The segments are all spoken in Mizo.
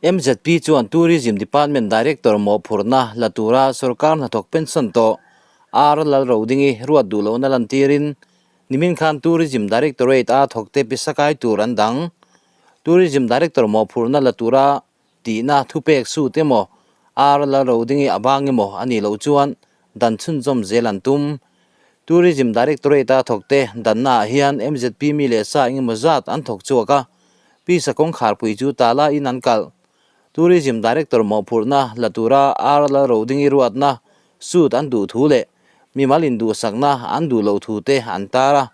MZP chuan Tourism Department Director mawhphurhna la tura sorkar hnathawk pension tawh R Lalrodingi ruat duh lohna lantirin nimin khan Tourism Directorate a thawkte pisakai tur an dang. Tourism Director mawhphurhna la tura tihna thupek sut emaw R Lalrodingi a bang emaw a nih loh chuan dan chhunzawm zel an tum. Tourism Directorate a thawkte danna ah hian MZP mi leh sa engemaw zat an thawk chhuak a, Pisa kawngkharpui chu tala in an kalh. Tourism Director mawhphurhna la tura R Lalrodingi ruatna suit an duh thu leh mimal induhsakna an duh loh thu te an tar a.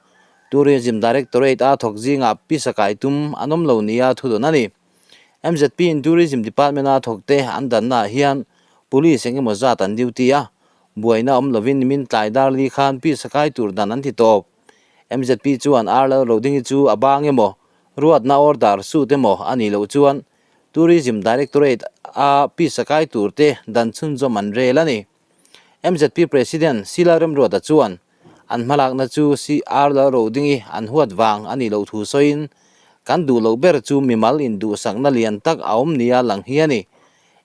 Tourism Directorate a thawk zingah pisa kai tum an awm lo nia thudawn a ni. MZP in Tourism Department a thawkte an danna ah hian Police engemaw zat an duty a, buaina awm lovin nimin tlai dar li khan pisa kai tur dan an ti tawp. MZP chuan R Lalrodingi chu a bang emaw, ruatna order suit emaw a nih loh chuan Tourism Directorate a pisa kai tur te dan chhunzawm an rel a ni. MZP President Sila Remruata chuan an hmalakna chu CR Lalrodingi an huat vang a nih loh thu sawiin, Kan duh loh ber chu mimal induhsakna lian tak a awm nia lang hi a ni.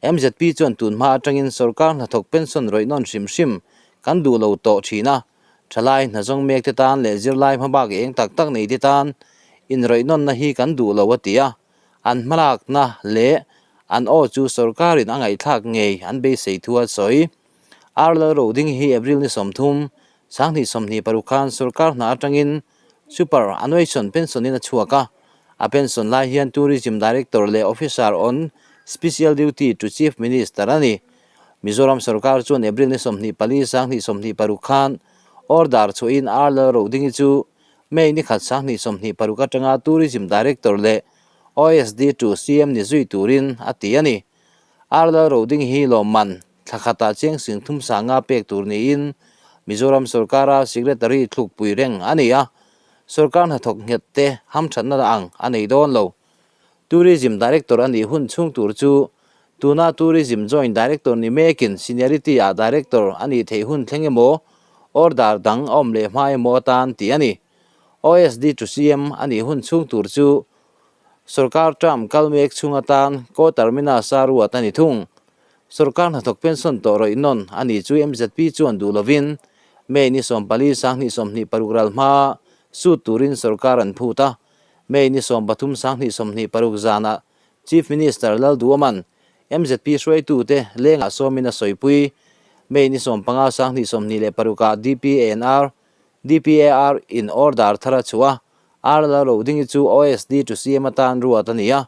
MZP chuan tun hma atangin sorkar hnathawk pension rawih nawn hrim hrim kan duh lo tawh thin a, Thalai hnazawng mek te tan leh zirlai hmabak eng tak tak nei te tan inrawih nawnna hi kan duh lo a ti a, an hmalakna leh an aw chu sorkarin a ngaihthlak ngei an beisei thu a sawi. Ar Lalroding hi April ni 30, 2026 khan sorkar hna atangin Super Annuation Pension in a chhuak a, a pension lai hian Tourism Director leh Officer on Special Duty to Chief Minister a ni. Mizoram sorkar chuan April ni 24 2026 khan order chhuahin R Lalrodingi chu May ni khat 2026 atanga Tourism Director leh OSD to CM ni zui turin a ti a ni. R Lalrodingi hi lawmman thla khatah chiang sing thum sanga pek tur niin Mizoram sorkara Secretary thlukpui reng a ni a, sorkar hnathawk nghet te hamthatna ang a nei dawn lo. Tourism Director a nih hun chhung tur chu tuna Tourism Joint Director ni mekin Seniority ah Director a nih theih hun thleng emaw order dang a awm leh hma emaw atan tih a ni. OSD to CM a nih hun chhung tur chu sorkar term kal mek chhung atan co-terminus a ruat a ni thung. Sorkar hnathawk pension tawh rawih nawn a nih chu MZP chuan duh lovin May ni 14 2026 ral hma sut turin sorkar an phut a. May ni 13 2026 zanah Chief Minister Lalduaman MZP hruaitute lengah sawmin a sawipui. May ni 15 2026 ah DPANR, DPAR in order thar a chhuah a, R Lalrodingi chu OSD to CM atan ruat a ni a,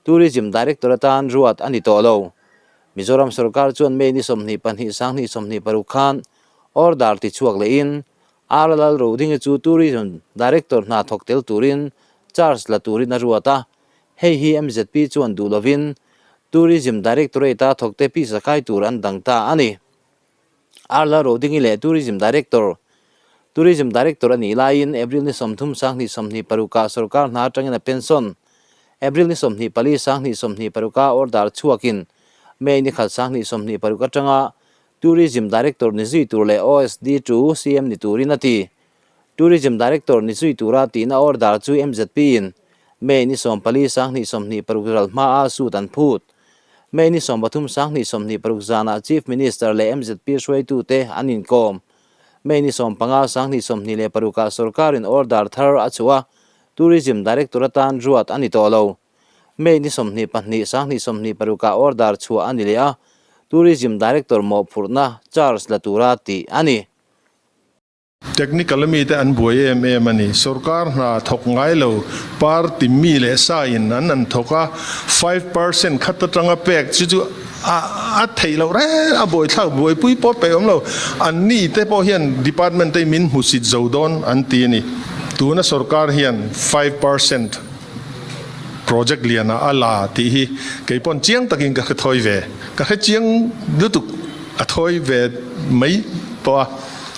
Tourism Director atan ruat a ni tawh lo. Mizoram sorkar chuan May ni 22 2026 khan order tichhuak lehin R Lalrodingi chu Tourism Director hna thawk tel turin charge la turin a ruat a, hei hi MZP chuan duh lovin Tourism Directorate a thawkte pisa kai tur an dang ta a ni. R Lalrodingi leh Tourism Director Tourism Director a nih laiin April ni 30 2026 ah sorkar hna atangin a pension. April ni 24 2026 ah order chhuakin May ni khat 2026 atanga Tourism Director ni zui tur leh OSD to CM ni turin a ti. Tourism Director ni zui tura tihna order chu MZP in May ni 14 2026 ral hmaa suit an phut. May ni 13 2026 zanah Chief Minister leh MZP hruaitute an inkawm. May ni 15 2026 ah sorkarin order thar a chhuah a, Tourism Director atan ruat a ni tawh lo. May ni 22 2026 ah order chhuah a ni leh a, Tourism Director mawhphurhna charge la tura tih a ni. Technical mi te an buai em em a ni. Sorkar hna thawk ngai lo party mi leh sa in an an thawk a, 5% khat atanga pek chu chu a a theih loh reng a buaithlak buaipui pawh peih awm lo. An ni te pawh hian department te min hmusit zo dawn an ti a ni. Tuna sorkar hian 5%. Project lian ah a la tih hi kei pawn chiang takin ka hre thawi ve. Ka hre chiang lutuk a thawi ve mai pawh a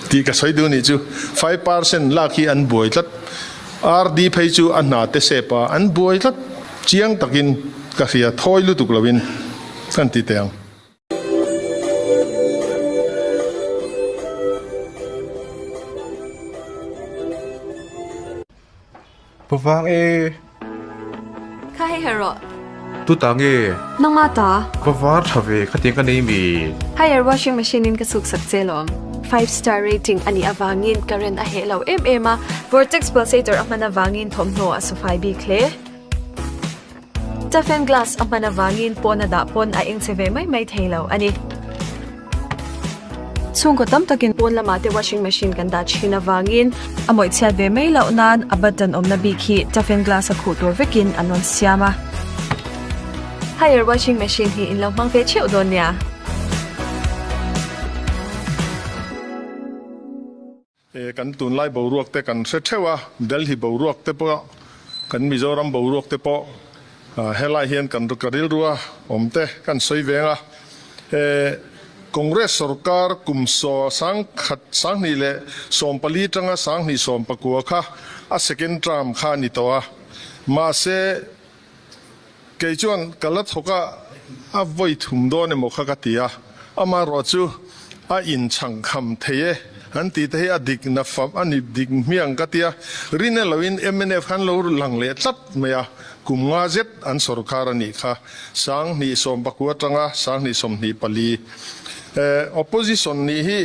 tih ka sawi duh nih chu. 5% lak hi an buai tlat. RD phei chu a hna te sep a an buai tlat. Chiang takin ka hria thawi lutuk loin kan ti teh ang. Puvang e. Kha hei her rawh. Tu ta nge? Nangma ta. Va var tha ve khatiang ka nei mi? Haier washing machine in ka suk sak che lawm. Five star rating a nih avangin current a heh lo em em a, vortex pulsator a hman avangin thawmhnaw a su fai bik hle. Toughen glass a hman avangin pawn a dah pawn a eng che ve mai mai thei lo a ni. Chhungkaw tam takin pawn lamah te washing machine kan dah thin avangin a mawih chhiat ve mai loh nan a button awmna bik hi toughen glass a khuh tur vekin an rawn siam a. Haier washing machine hi in lo hmang ve theuh dawn nia. Kan tunlai boruak te kan hre theuh a, Delhi boruak te pawh, kan Mizoram boruak te pawh helai hian kan ka rilrua awm te kan sawi veng a. Congress sorkar kum saw sangkhat 2014 tanga 2019 kha a second term kha a ni tawh a, mahse kei chuan ka la thawk a, a vawi thum dawn emaw kha ka ti a, amaherawhchu a inchhangkham thei e an tih te hi a dik na fam a ni dik hmiang ka ti a, rin eloin mnf khan lo lang leh tlat mai a, kum nga zet an sorkar a nih kha, 2019 atanga 2024. Opposition nih hi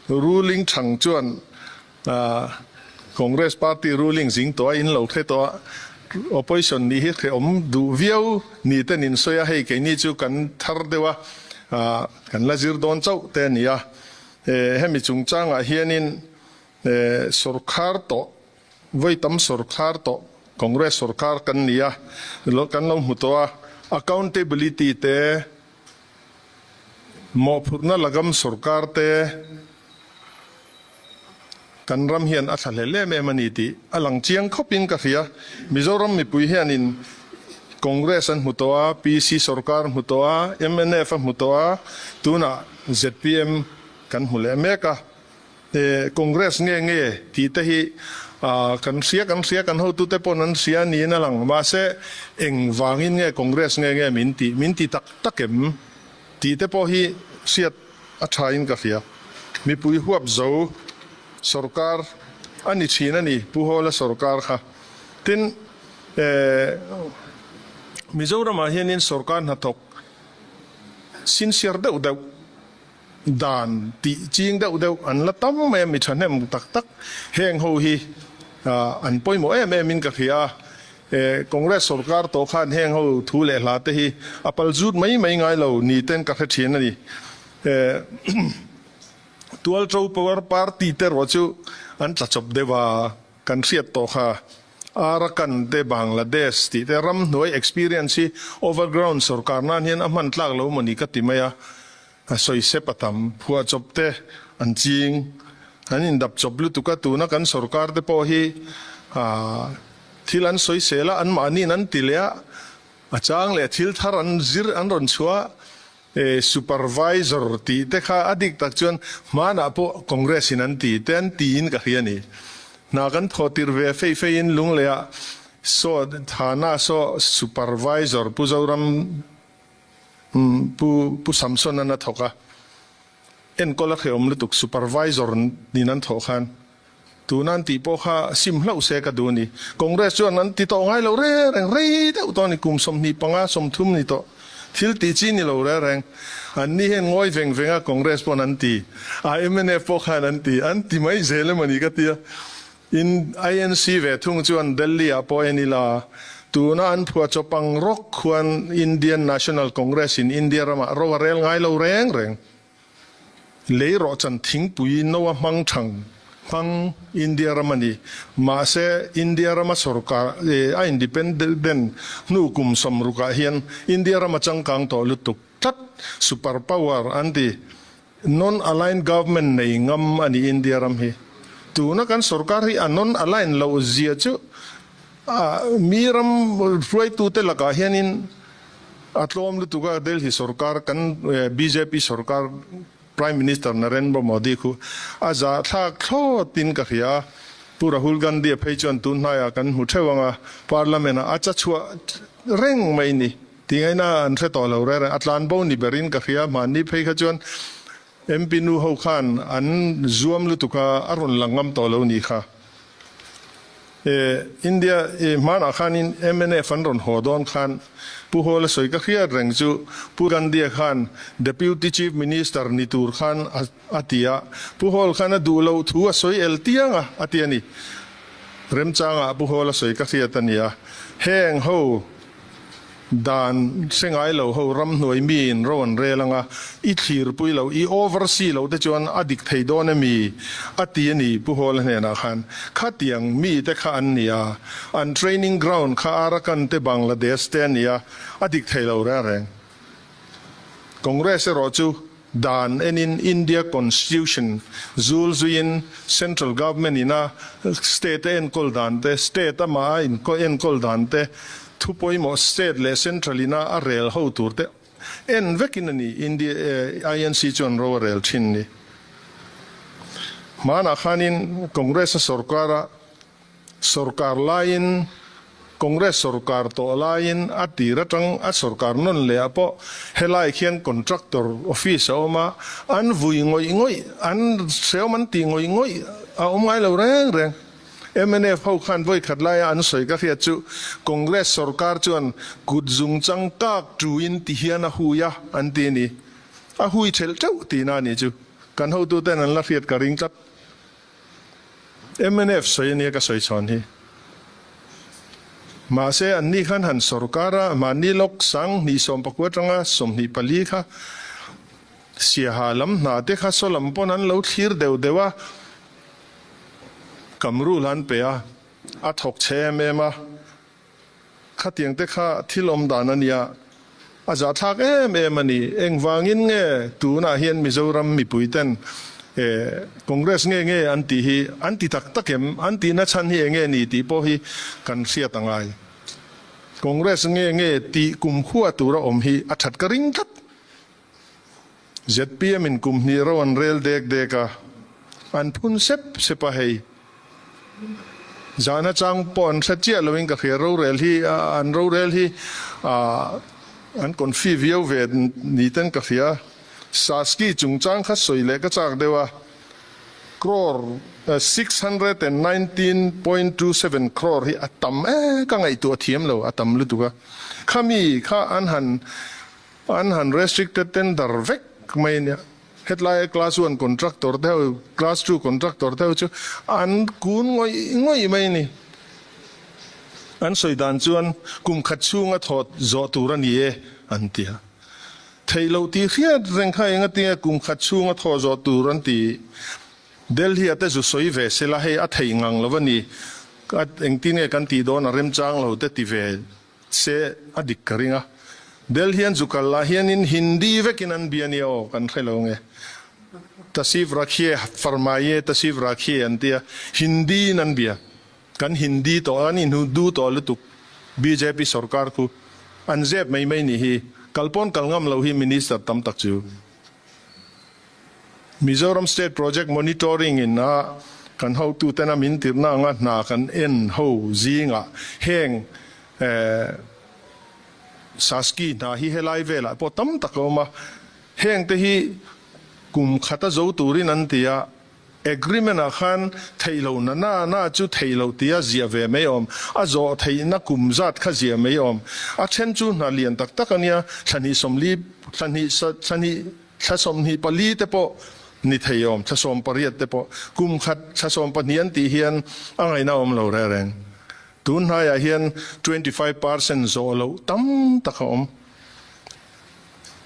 ruling thang chuan Congress party ruling zing tawh a in lo hre tawh a, opposition nih hi hrehawm duh viau ni ten in sawi a, hei keini chu kan thar deuh a, kan la zir dawn chauh te a ni a. Hemi chungchangah hianin sorkar tawh, vawi tam sorkar tawh Congress sorkar kan ni a, kan lo hmu tawh a, accountability te, mawhphurhna lagam sorkar te, Kan ram hian a thlahlel em em a ni tih a lang chiang khawpin ka hria. Mizoram mipui hianin Congress an hmu tawh a, PC sorkar hmu tawh a, mnf a hmu tawh a, tunah zpm kan hmu leh mek a. Congress nge nge tih te hi kan hria kan hria, kan hotute pawn an hria niin a lang. Mahse, engvangin nge Congress nge nge min tih, min ti tak tak em tih te pawh hi hriat A thain ka hria. Mipui huap zo sorkar a ni thin a ni, Pu Hawla sorkar kha. Tin, Mizoramah hianin sorkar hnathawk sincere deuh deuh, dan tih ching deuh deuh an la tam mai a, mi thahnem tak tak heng ho hi an pawimawh em emin ka hria a. Congress sorkar tawh khan heng ho thu leh hla te hi a pal zut mai mai ngai lo ni ten ka hre thin a ni. Tualṭo Power Party te erawh chu an tla chawp deuh a, kan hriat tawh kha. Arakan te Bangladesh tih te ramhnuai experience hi overground sorkar nan hian a hman tlak lo maw ni ka ti mai a. A sawi sep a tam, phuahchawp te an ching, an indap chawp lutuk a, tuna kan sorkar te pawh hi thil an sawi sel a, anmahniin an ti leh a, a chang leh thil thar an zir an rawn chhuah a, supervisor tih te kha a dik tak chuan hmanah pawh Congress in an ti te an tiin ka hria a ni. Hna kan thawh tir ve fei feiin Lungleiah saw Thana saw supervisor Pu Zoram Pu Pu Samson an a thawk a, enkawl a hrehawm lutuk supervisor nin an thawh khan tuna an tih pawh kha sim hlauh se ka duh a ni. Congress chuan an ti tawh ngai lo reng reng, rei deuh tawh a ni, kum 25, 30 ni tawh thil tih chi ni lo reng reng. An ni hian ngawi veng veng a Congress pawn an ti a, mnf pawh khan an ti, an ti mai zel emaw ni ka ti a. In INC ve thung chuan Delhi ah pawh en ila, tuna an phuah chawp ang rawk khuan Indian National Congress in India ramah ro a rel ngai lo reng reng. Lei rawhchan thingpui no a hmang thang hmang India ram a ni. Mahse, India rama sorkar a independent hnu kum 60 ah hian India ram a changkang tawh lutuk tlat, super power an ti. Non-aligned government nei ngam a ni India ram hi. Tuna kan sorkar hi a non-aligned loh zia chu mi ram hruaitute lakah hianin a tlawm lutuk a, Delhi sorkar kan bjp sorkar Prime Minister Narendra Modi khu a zahthlak thlawtin ka hria a, Pu Rahul Gandhi a phei chuan tun hnaiah kan hmu theuh ang a, Parliament ah a cha chhuah reng mai ni. Tingaina an hre tawh lo reng reng, a tlan bo ni berin ka hria, hmanni phei kha chuan MP nu ho khan an zuam lutuk a, a rawn lang ngam tawh lo ni kha. India hmanah khanin mnf an rawn haw dawn khan Pu Hawla sawi ka hriat reng chu Pu Gandhi-a khan Deputy Chief Minister ni tur khan a ti a, Pu Hawl khan a duh loh thu a sawi el tiang a, a ti a ni. Remchangah Pu Hawla sawi ka hriat a ni a, heng ho Dan hre ngai lo ho ramhnuai miin ro an rel anga, i thlirpui lo, i oversee lo te chuan a dik thei dawn emi? a ti a ni Pu Hawla hnenah khan. Khatiang mi te kha an ni a, an training ground kha Arakan te Bangladesh te a ni a, a dik thei lo reng reng. Congress erawh chu dan enin India Constitution zul zuiin Central Government ina State a enkawl dan te, State amah a enkawl dan te, thu pawimawh State leh Central ina a rel ho tur te en vekin a ni India INC chuan ro a rel thin ni. Hmanah khanin Congress a sorkar a Sorkar laiin, Congress sorkar tawh laiin a tir atang a sorkar nawn leh ah pawh helai khian contractor office a awm a, an vui ngawih ngawih, an hreawm an tih ngawih ngawih a awm ngai lo reng reng. Mnf ho khan vawi khat laia an sawi ka hriat chu Congress sorkar chuan kut zungchang kak tuin ti hian a hui a an ti a ni. A hui thelh teuh tihna a nih chu. Kan hotuten an la hriat ka ring tlat. Mnf sawi ania ka sawi chhawn hi. Mahse anni khan han sorkar a, mahni lawk sang hnih sawmpakua atanga 24 kha Siaha lam hna te kha saw lam pawn an lo thlir deuh deuh a, Kamrul an pe a, a thawk chhe em em a. Khatiang te kha thil awm dan a nia, a zahthlak em em a ni. Engvangin nge tunah hian Mizoram mipui ten Congress nge nge an tih hi an ti tak tak em? An tihna chhan hi enge ni tih pawh hi kan hriat a ngai. Congress nge nge tih kumkhua tura awm hi a that ka ring tlat. Zpm in kum hnih ro an rel dek dek a, an phun sep sep a hei. Zahna chang pawh an hre chiah loin ka hria, rorel hi an rorel hi an confi viau ve ni ten ka hria. Saski chungchang kha sawi leh ka chak deuh a, crore 619.27 crore hi a tam e ka ngaihtuah thiam lo, a tam lutuk a. Khami kha an han An han restricted tender vek mai a nia. Hetlai class one contractor te ho, class two contractor te ho chu an kun ngawih ngawih mai a ni. An sawi dan chuan kum khat chhunga thawt zawh tur a ni e an ti a. Theih loh tih hriat reng kha enga tinge kum khat chhunga thawh zawh tur an ti. Delhi a te zu sawi ve sela hei a theih ngang lo a ni. Engtin nge kan tih dawn a remchang lo te ti ve Se a dik ka ring a. Delhi an zu kal lah hianin Hindi vekin an bia nia aw, kan hre lo nge. Tasif Rakhiye Farmaiye Tasif Rakhiye an tia, Hindi in an bia. Kan Hindi tawh an inhu du tawh lutuk bjp sorkar khu an zep mai mai nih hi. Kal pawn kal ngam lo hi minister tam tak chu. Mizoram State Project Monitoring in a kan hotuten a min tirhna anga hna kan en ho zingah heng Saski hna hi helai velah pawh tam tak a awm a, heng te hi kum khata zo turin an ti a, Agreement ah khan theih loh na na na chu theih loh tia ziah ve mai awm, a zawh theihna kum zat kha ziah mai awm. A then chu hna lian tak tak a nia, thla hnih sawmli, thla hnih, thla hnih, thla 24 te pawh ni thei awm, thla 18 te pawh, kum khat thla 12 an tih hian a ngaihna awm lo reng reng. Tun hnaiah hian 25% zawh loh tam tak a awm.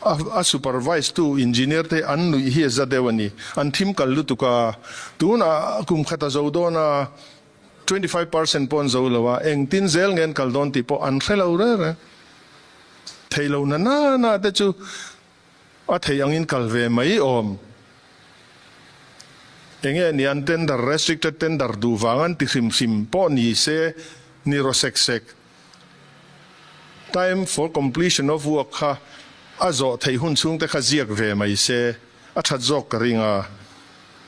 A supervise tu engineer te an nuih hi a za deuh a ni. An thim kal lutuk a, tunah kum khat a zo dawn a, 25% pawh an zo lo a, engtin zel nge an kal dawn tih pawh an hre lo reng reng. Thei lo na na na te chu a theih angin kal ve mai awm. Enge ni an tender, restricted tender duh vang an ti hrim hrim pawh ni se ni raw sek sek. Time for completion of work kha a zawh theih hun chhung te kha ziak ve mai se a that zawk ka ring a.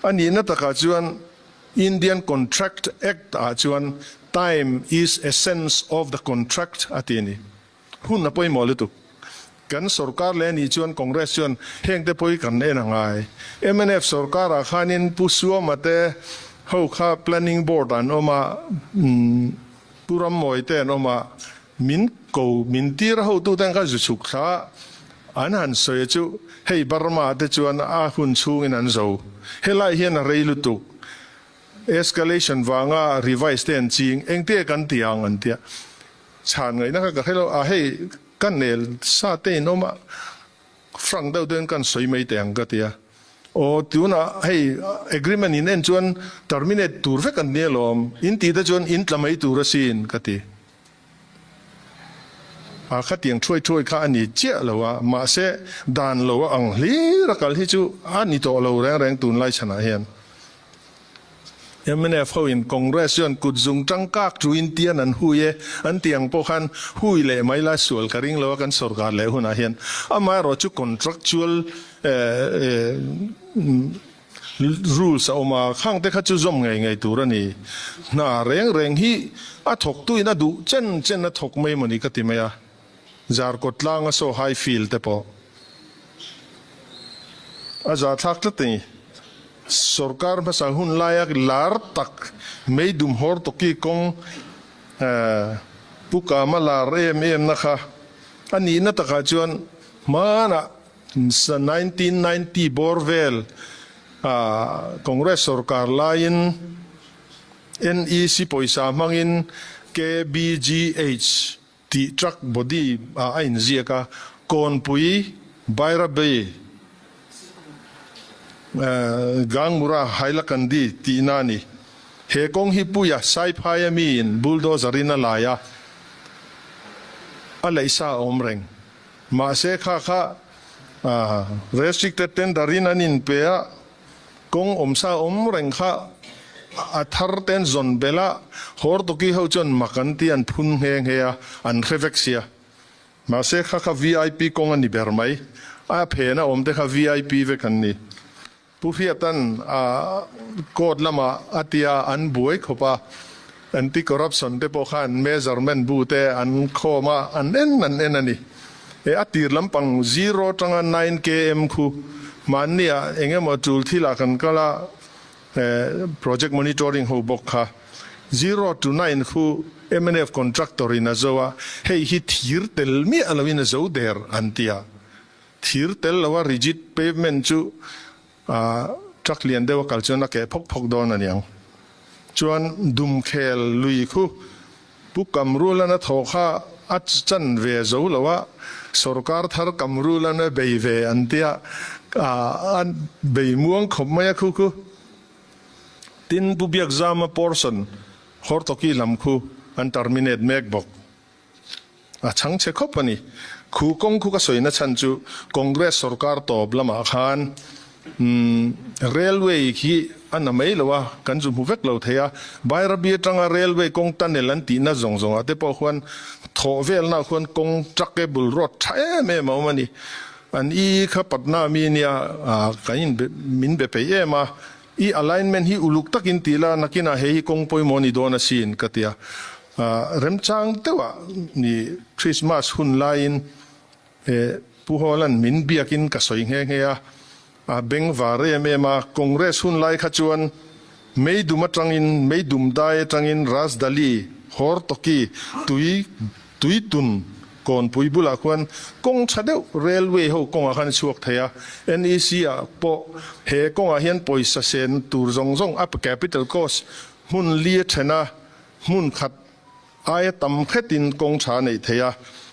A nihna takah chuan Indian Contract Act ah chuan time is essence of the contract a ti a ni. Hun a pawimawh lutuk. Kan sorkar leh a nih chuan Congress chuan heng te pawh hi kan en a ngai. Mnf sorkarah khanin Pu Suama te, Ho kha Planning Board an awm a, Pu Rammawi te an awm a, min ko min tir hotute an kha zu chhuk thla an han sawi a chu hei Burma te chuan a hun chhungin an zo. Helai hian a rei lutuk. Escalation vanga revise te an ching, engte kan ti ang an tia. Chhan ngaihna kha ka hre lo a, hei ka nel sa te in awm a, Frank deuh deuhin kan sawi mai teh ang ka ti a. Aw tunah hei agreement in en chuan terminate tur vek an ni alawm, in tih te chuan in tla mai tur asin ka ti. A khatiang thuai thuai kha a ni chiah lo a, mahse dan lo a ang hlir a kal hi chu a ni tawh lo reng reng tunlai chhanah hian. Mnf ho in Congress chuan kut zung tang kak chu in tian an hui e an ti ang pawh khan hui leh mai lai sual ka ring lo a kan sorkar leh hunah hian amaherawh chu contractual rules a awm a khang te kha chu zawm ngei ngei tur a ni. Hna reng reng hi a thawktu in a duh chen chen a thawk mai mawni ka ti mai a Zarkawt tlanga saw high field te pawh a zahthlak tlat a ni. Sorkar hmasa hun laia lar tak Meidum Hortoki kawng Pu Kama lar em em na kha a nihna takah chuan hmanah 1990 bawr vel Congress sorkar laiin NEC pawisa hmangin KBGH Tih truck body ah a inziak a, Kawnpui, Bairabei, Gangmura, Hailakandi tihna a ni. He kawng hi Puia Saiphaia miin bulldozer in a lai a, a leihsa a awm reng. Mahse kha kha restricted tender in an inpe a, Kawng awmsa awm reng kha a thar ten zawn belh a, Hortoki ho chuan mak an ti an phun nghe nghe a, an hre vek sia. Mahse kha kha vip kawng a ni ber mai. A phen a awm te kha vip vek an ni. Pu Hriatan a court lamah a tia an buai khawp a, anti corruption te pawh khan measurement bu te an khawm a, an en an en a ni. E a tir lampang zero atanga 9 km khu hmanniah eng emaw tul thilah kan kal a, e project monitoring ho bawk kha zero to nine khu mnf contractor in a zo a, hei hi thir tel miah loin a zo der an ti a, thir tel loa rigid pavement chu a truck lian deuh a kal chuan a keh phawk phawk dawn a niang. Chuan Dumkhel lui khu Pu Kamrulana thaw kha a chan ve zo lo a, sorkar thar Kamrulana bei ve an tia, a bei muang khawp mai a khu khu. Tin, Pu Biakzama portion Hortoki lam khu an terminate mek bawk. A chhang chhe khawp a ni. Khu kawng khu ka sawi na chhan chu Congress sorkar tawp lamah khan Railway khi a na mai lo a, kan zu hmu vek lo thei a. Bairabi atanga Railway kawng tunnel an tihna zawng zawngah te pawh khuan thawh velna khuan kawng truckable road tha em em a awm a ni. An i kha Patna mi nia kan in min be peih em a, i alignment hi uluk takin ti la nakinah hei hi kawng pawimawh a ni dawn asin ka ti a. Remchang deuhah ni Christmas hun laiin Pu Hawla'n min biakin ka sawi nghe nghe a, a beng var em em a, Congress hun lai kha chuan Meidum atangin, Meidum dai atangin Rasdali, Hortoki, tui Tuitun kawnpui bulah khuan kawng tha deuh railway ho kawngah khan a chhuak thei a, NEC ah pawh he kawngah hian pawisa sen tur zawng zawng a capital cost hmun li a then a, Hmun khat aia tam khetin kawng tha a neih theih a,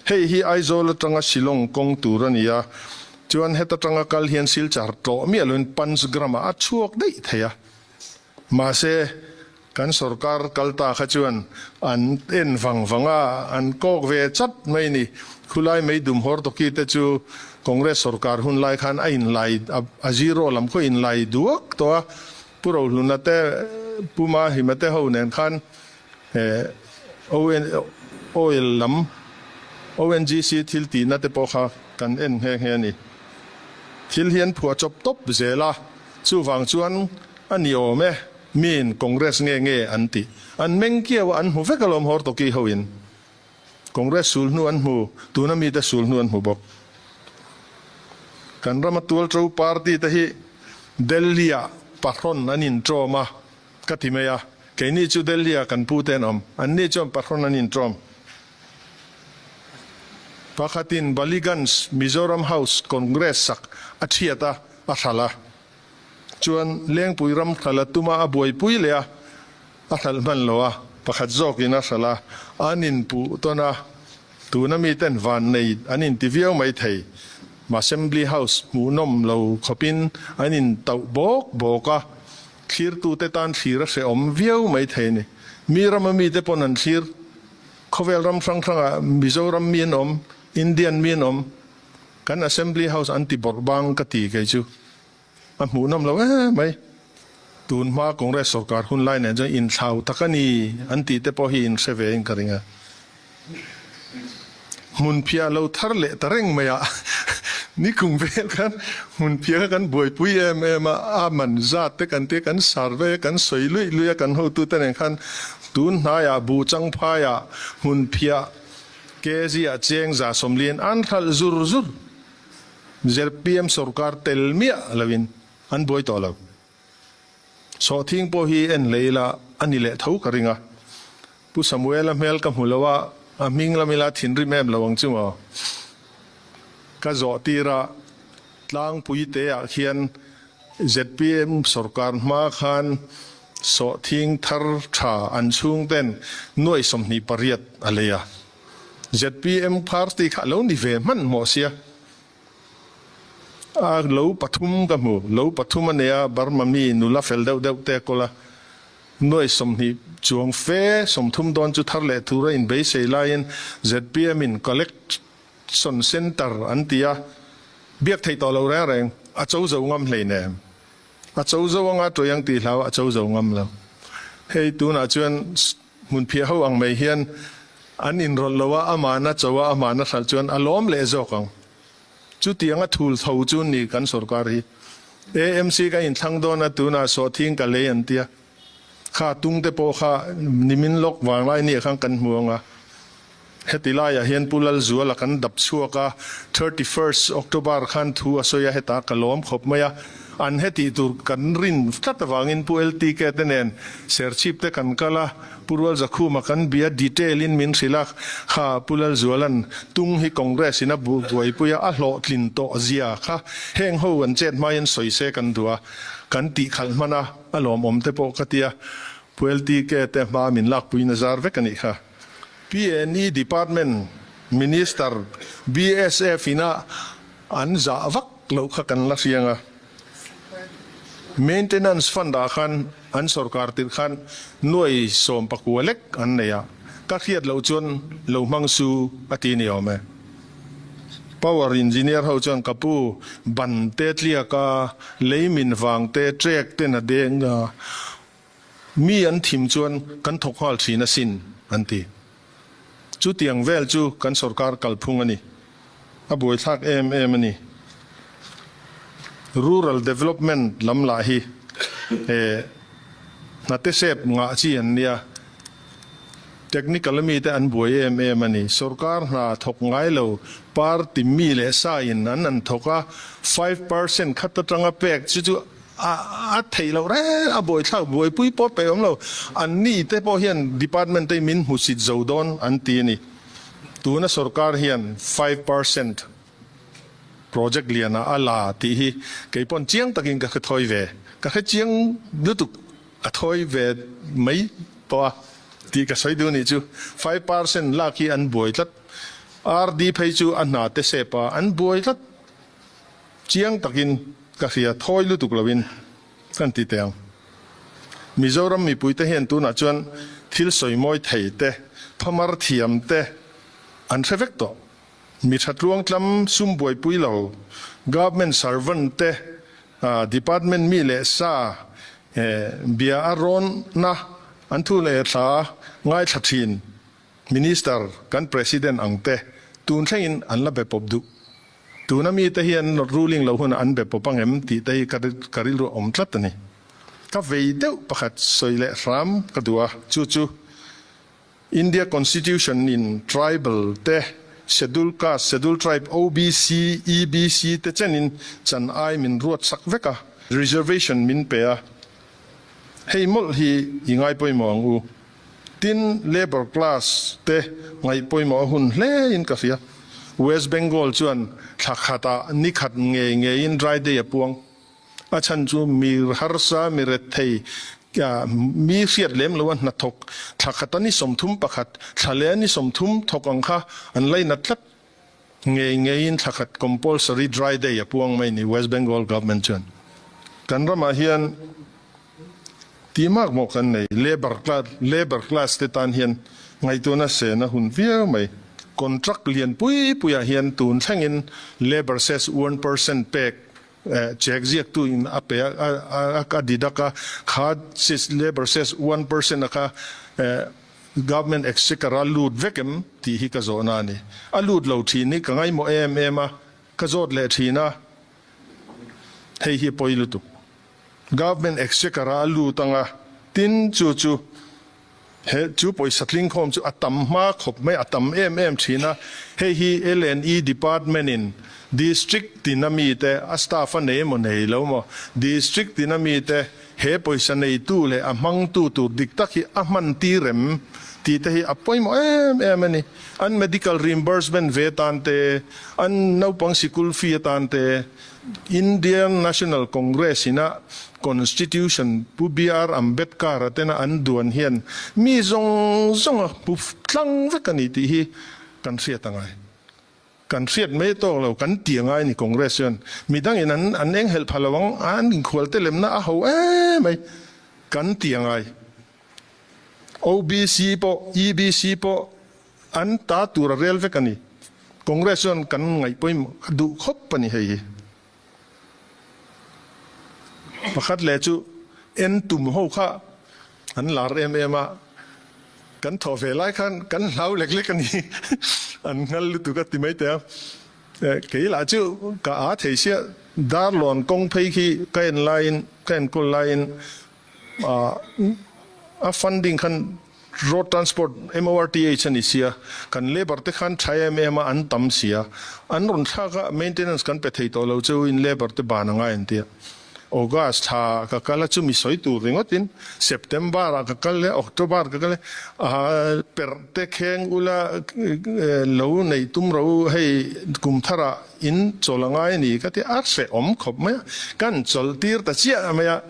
hei hi Aizawl atanga Shillong kawng tur a ni a, chuan heta tanga kal hian Silchar tlawh miah loin Panchgram-ah a chhuak daih thei a. Mahse, kan sorkar kal ta kha chuan an en vang vang a, an kawk ve chat mai ni. Khulai Meidum Hortoki te chu Congress sorkar hun lai khan a inlai, a zero lam khaw inlai duak tawh a, Pu Rohluna te, Pu Mahima te ho nen khan oil lam ONGC thil tihna te pawh kha kan en nghe nghe a ni. Thil hi an phuah chawp tawp zel a, chuvang chuan a ni awm e, miin Congress nge nge an ti. An meng kiau a, an hmu vek alawm Hortoki hoin. Congress sul hnu an hmu, tuna mite sul hnu an hmu bawk. Kan rama tualṭo party te hi Delhi-ah pahrawn an intawm a. Ka ti mai a, keini chu Delhi-ah kan pute an awm, anni chuan pahrawn an inṭawm. Pakhatin Ballygunge Mizoram House Congress sak a ṭhiat a, a hralh a. Chuan Lengpui ram hralh a tuma a buaipui leh a, a hralh hman lo a, pakhat zawkin a hralh a, an inpuh tawn a, tuna miten vannei an inti viau mai thei. Assembly House hmuhnawm lo khawpin an intauh bawk bawk a, thlirtute tan thlir a hrehawm viau mai thei a ni. Mi rama mite pawn an thlir. Khawvel ram hrang hrangah Mizoram mi an awm, Indian mi an awm. Kan Assembly House an ti bawrh bang ka ti kei chu. A hmuhnawm lo em mai. Tun hma Congress sorkar hun lai nen chuan inthlau tak a ni an tih te pawh hi in hre ve in ka ring a. Hmunphiah lo thar leh ta reng mai a, nikum vel khan hmunphiah kha kan buaipui em em a, a man zat te kan tia kan survey a kan sawi luih luih a kan hotute nen khan tun hnaiah buh changphaiah hmunphiah kg ah cheng 140 an hralh zur zur. ZPM sorkar tel miah loin an buai tawh lo. Sawhthing pawh hi en hlei ila a ni leh tho ka ring a. Pu Samuela hmel ka hmu lo a, a hming lam ila thinrim em lo ang chu maw? Ka zawh tir a, tlangpui te ah khian zpm sorkar hma khan sawhthing thar tha an chhung ten nuai 28 a lei a. Zpm party kha a lo ni ve hmanhmawh sia. A lo pathum ka hmu, lo pathum a nei a, Burma mi nula fel deuh deuh te a kawl a, nuai 20 chuang fe 30 dawn chu thar leh tura inbeisei laiin zpm in collection centre an ti a, biak theih tawh lo reng reng, a cho zo ngam hleinem. A cho zo anga tawih ang tih hlau a cho zo ngam lo. Hei tunah chuan hmunphiah ho ang mai hian an inrawlh lo a, amahna cho a, amahna hralh chuan a lawm leh zawk ang. Chutiang a thul tho chu ni kan sorkar hi. AMC ka inthlang dawn a, tunah sawhthing ka lei an tia. Kha tung te pawh kha nimin lawk vanglai nia khan kan hmu ang a. Heti laiah hian Pu Lalzuala kan dap chhuak a, 31st October khan thu a sawi a, hetah ka lawm khawp mai a. An hetih tur kan rin tlat avangin Pu LTK te nen Serchhip te kan kal a, Pu Rualzakhuma kan bia detail in min hrilh a, kha Pu Lalzuala'n tung hi Congress in a buaipui a, a hlawhtlin tawh zia kha heng ho an chet hmaiin sawi se kan duh a, kan tih khalh hman a, a lawmawm te pawh ka tia, Pu LTK te hma min lakpui na zar vek a nih kha. PNE Department Minister BSF ina an zah vak loh kha kan la hriang a. Maintenance Fund ah khan an sorkar tirh khan nuai 19 lek an nei a, ka hriat loh chuan lo hmang su a ti ni awm e. Power Engineer ho chuan ka pu ban te tliak a, lei min vang te trek ten a deng a, Mi an thim chuan kan thawk nghal thin asin, an ti. Chutiang vel chu kan sorkar kalphung a ni. A buaithlak em em a ni. Rural Development lam lah hi he hnate sep ngah chi an nia. Technical mite an buai em em a ni. Sorkar hna thawk ngai lo party mi leh sa in an an thawk a, 5% khat atanga pek chu chu A theih loh reng a buaithlak buaipui pawh peih awm lo. An ni te pawh hian department te min hmusit zo dawn an ti a ni. Tuna sorkar hian 5% project lianah a la tih hi kei pawn chiang takin ka hre thawi ve. Ka hre chiang lutuk a thawi ve mai tawh a tih ka sawi duh a nih chu. 5% lak hi an buai tlat. RD phei chu a hna te sep a an buai tlat. Chiang takin ka hria thawi lutuk loin kan ti teh ang. Mizoram mipuite hian tunah chuan thil sawi mawi thei te, phamar thiam te an hre vek tawh. Mi tha tluangtlam sum buaipui lo, government servant te, department mi leh sa bia a rawnna an thu leh thla ngaithla thin. Minister, kan President ang te tun thlengin an la be pawp duh. Tuna mite hian ruling lo hunah an be pawp ang em tih te hi ka rilru a awm tlat a ni. Ka vei deuh pakhat sawi leh hram ka duh a, chu chu India Constitution in tribal te, Schedule Caste, Schedule Tribe, OBC, EBC te chenin chan ai min ruat sak vek a, reservation min pe a. Hei mawlh hi i ngai pawimawh ang u. Tin, labour class te ngaih pawimawh a hun hle in ka hria. West Bengal chuan thla khatah ni khat ngei ngeiin dry day a puang. A chhan chu mi harsa, mi rethei, mi hriat lem lo a hnathawk thla khata ni 31, thla leh a ni 30 thawk ang kha an lainat tlat. Ngei ngeiin thla khat compulsory dry day a puang mai ni West Bengal government chuan. Kan ramah hian tih mak mawh kan nei, labour class labour class te tan hian ngaihtuahna sen a hun viau mai. Contract lian pui puiah hian tun thlengin labour cess 1% pek check ziaktu in a pe a a a deduct a, kha cess labour cess 1% a kha Government exchequer a lut vek em tih hi ka zawhna a ni. A lut lo thin hi ka ngaihmawh em em a, ka zawt leh thin a, hei hi a pawi lutuk. Government exchequer a lut anga tin chu chu he chu pawisa tlingkhawm chu a tam hma khawp mai, a tam em em thin a, hei hi L&E department in district tin a mite a staff a nei emaw nei lo maw, district tin a mite He pawisa neitu leh a hmangtu tur dik tak hi a hman tir em tih te hi a pawimawh em em a ni. An medical reimbursement ve atan te, an naupang sikul fee atan te, Indian National Congress ina Constitution Pu BR Ambedkar-a tena an duan hian mi zawng zawng a hmu tlang vek a ni tih hi kan hriat a ngai. Kan hriat mai tawk lo, kan ti angai ni Congress chuan midangin an an enghelh pha lo ang, an inkhual te lemna a ho em mai, kan ti angai. OBC pawh, EBC pawh an ta tur a rel vek a ni. Congress chuan kan ngaihpawimawh duh khawp a ni hei hi. Pakhat leh chu en tum ho kha an lar em em a, kan thawh ve lai khan kan hlau lek lek a ni, an nghal lutuk a ti mai teh a. Kei lah chu ka a thei sia, Darlawn kawng phei khi ka en laiin, ka enkawl laiin A funding khan Road Transport, MORTH a ni sia, kan labour te khan tha em em a, an tam sia, an rawn thlak a, maintenance kan pe thei tawh lo cheu in labour te ban a ngai an tia. August thla ka kal a, chumi sawi tur ringawt in September ah ka kal e, October ka kal e, a perh te kheng ula lo neih tum ro u, hei kum thar ah In chawl a ngai a ni ka ti a, hrehawm khawp mai a, kan chawlh tir ta chiah mai a,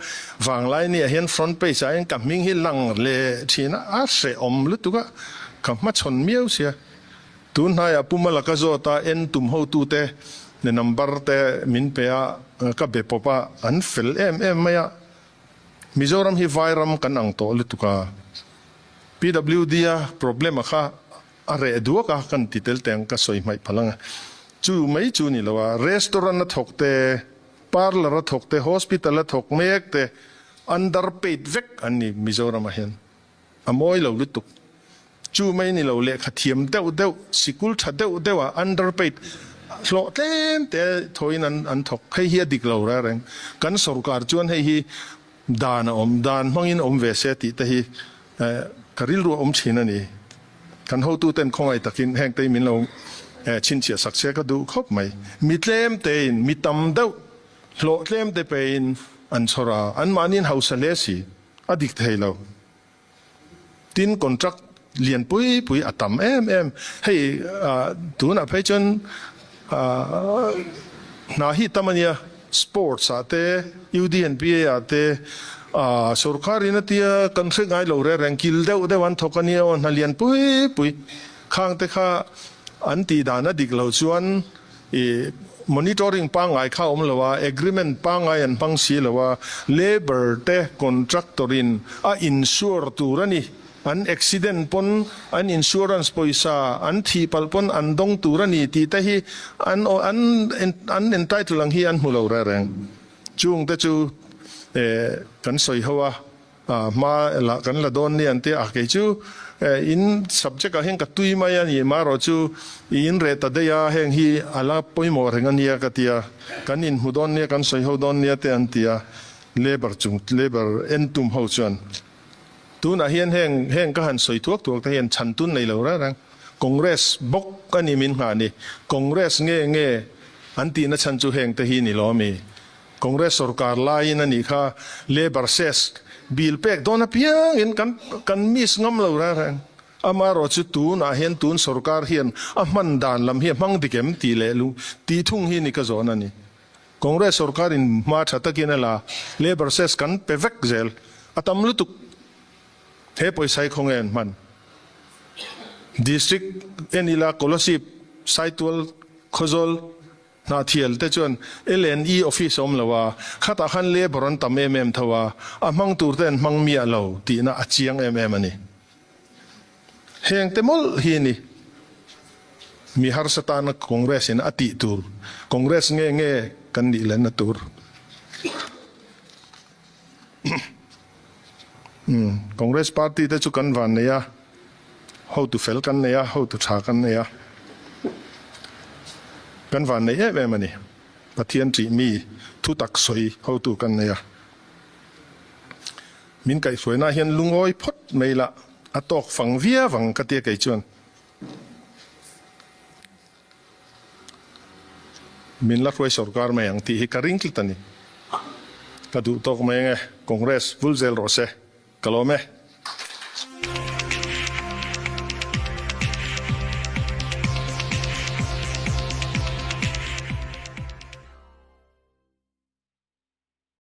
vanglai ni ah hian front page ah hian ka hming hi lang leh thin a, a hrehawm lutuk a, ka hmachhawn miau sia. Tun hnaiah Pu Malaka zawt a en tum hotute number te min pe a, ka be pawp a, an fel em em mai a, Mizoram hi vairam kan ang tawh lutuk a, PWD a problem a kha A reh duak a, kan ti tel teng ka sawi hmaih phalh ang a. Chu mai chu ni lo a, restaurant a thawk te, parlour a thawk te, hospital a thawk mek te underpaid vek an ni Mizoram ah hian. A mawi lo lutuk. Chu mai ni lo lehkha thiam deuh deuh, sikul tha deuh deuh ah underpaid hlawh tlem te thawhin an an thawk. Hei hi a dik lo reng reng. Kan sorkar chuan hei hi dan a awm, dan hmangin awm ve se tih te hi Ka rilru a awm thin a ni. Kan hotuten khawngaih takin heng te hi min lo chhinchhiah sak se ka duh khawp mai. Mi tlem tein, mi tam deuh, hlawh tlem te pein an chhawr a, anmahniin hausa hle si, a dik thei lo. Tin, contract lian pui pui a tam em em. Hei tunah phei chuan hna hi tam a nia. Sports ah te, UDNPA ah te sorkar in a tia kan hre ngai lo reng reng, kil deuh deuh an thawk a nia aw, hna lian pui pui khang te kha an tih dan a dik lo chuan ih monitoring pangngai kha a awm lo a, agreement pangngai an hmang si lo a, labour te contractor in a insure tur a ni. An accident pawn an insurance pawisa an thih palh pawn an dawng tur a ni tih te hi an an an entitle ang hi an hmu lo reng reng. Chung te chu kan sawi ho a, hma lah kan la dawn ni an tia a, kei chu in subject ah hian ka tui mai a ni marawh chu i in reh ta daih a, heng hi a la pawimawh reng a nia ka tia, kan inhmu dawn nia kan sawi ho dawn nia te an tia, labour chung labour en tum ho chuan. Tunah hian heng heng ka han sawi thuak thuak te hian chhan tun nei lo reng reng. Congress bawk a ni min nghah ni. Congress nge nge an tihna chhan chu heng te hi ni lo a mi. Congress sorkar laiin a nih kha Labour cess Bill pek dawn apiangin kan kan miss ngam lo reng reng. Amaherawh chu tunah hian tun sorkar hian a hman dan lam hi a hmang dik em tih leh lung tih thung hi ni ka zawn a ni. Congress sorkar in hma tha takin a la, labour cess kan pe vek zel a tam lutuk. He pawisa hi khawnge an hman? District en ila Kolasib, Saitual, Khawzawl, Hnahthial te chuan L&E office a awm lo a, khatah khan labour an tam em em tho a, a hmang tur te an hmang miah lo tihna a chiang em em a ni. Heng te mawlh hi ni mi harsa tana Congress in a tih tur, Congress nge nge kan nih lenna tur. Congress party te chu kan van nei a, hotu fel kan nei a, hotu tha kan nei a, kan van nei em em a ni. Pathian tih mi thu tak sawi hotu kan nei a. Min kaihhruaina hian lungawi phawt mai la, a tawk fang viau ang ka tia kei chuan. Min la hruai sorkar mai ang tih hi ka ring tlat a ni. Ka duh tawk mai ang e, Congress vul zel rawh se, ka lawm e.